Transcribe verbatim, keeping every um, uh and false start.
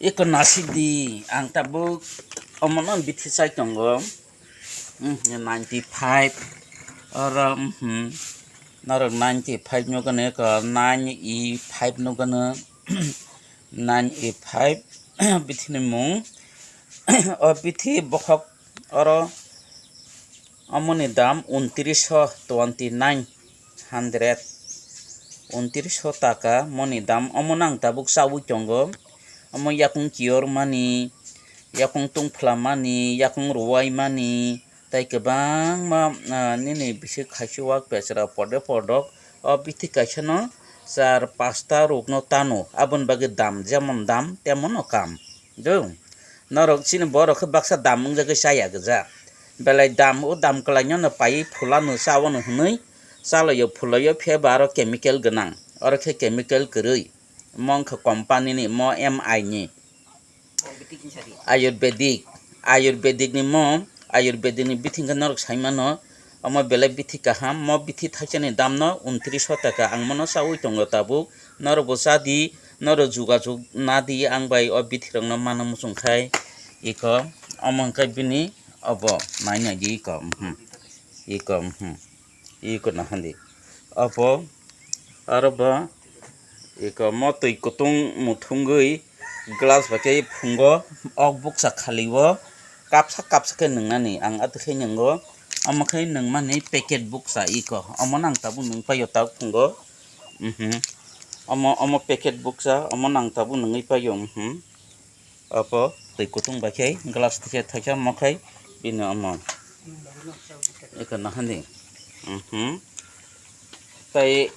Eko nasidi, ang tabuk omono bithi chai tongo. Hmm, ninety five. Oro, hmm, norok ninety five nugano, eko nine E five nugano. Nine E five bithi ni mung. O bithi bokhok oro omoni dam untrish twenty nine hundred. Untrish taka moni dam, omo nang tabuk chawi tongo. Omo yakung kiyor mani, yakung tungphla mani, yakung ruwai mani, tei kwbangma, ah, nini bisik khaisi wak pechra porde pordok o bithi kaisano char pasta rukno tano, aboni bagwi dam jemon dam temono kam. Do, norok chini borok khe baksa dam wngjagwi chaya gwja. Belai dam, o dam kwlaino no paiwi phulano chawano hwnwi chalaio phulaio, phiya ba aro chemical gwnang, oro khe chemical kwrwi. Mo wngkha company ni, mo M I ni. Ayurvedic, Ayurvedic ni mo, Ayurvedic ni bithi hwnkhe norok sai mano, omo belai bithi kaham, mo bithi thaisani dam no untrish taka, ang mono chawi tongo tabuk, norok bo chadi, norok jugajug nadi, ang bai o bithi rok no mano muchung khai, iko, omo hwnkhe bini obo nai nai di iko, mhm, iko, mhm. Iko nahandi. Obo, aro bo, iko mo twi kutung muthungwi glass bai khe phungo, ok buksa khaliwo kapsa kapsa khe nwngnani ang atwkhai nwngo. Omo khe nungmani packet buksa iko. Omo nang tabuk nung paio tabuk phungo. Mhm. Omo, omo packet buksa, omo nang tabuk nungwi paio, mhm. Opo twi kutung bai khe glass thikhe thaisa mo khai bini omo. Eko nahandi. Mhm. Tai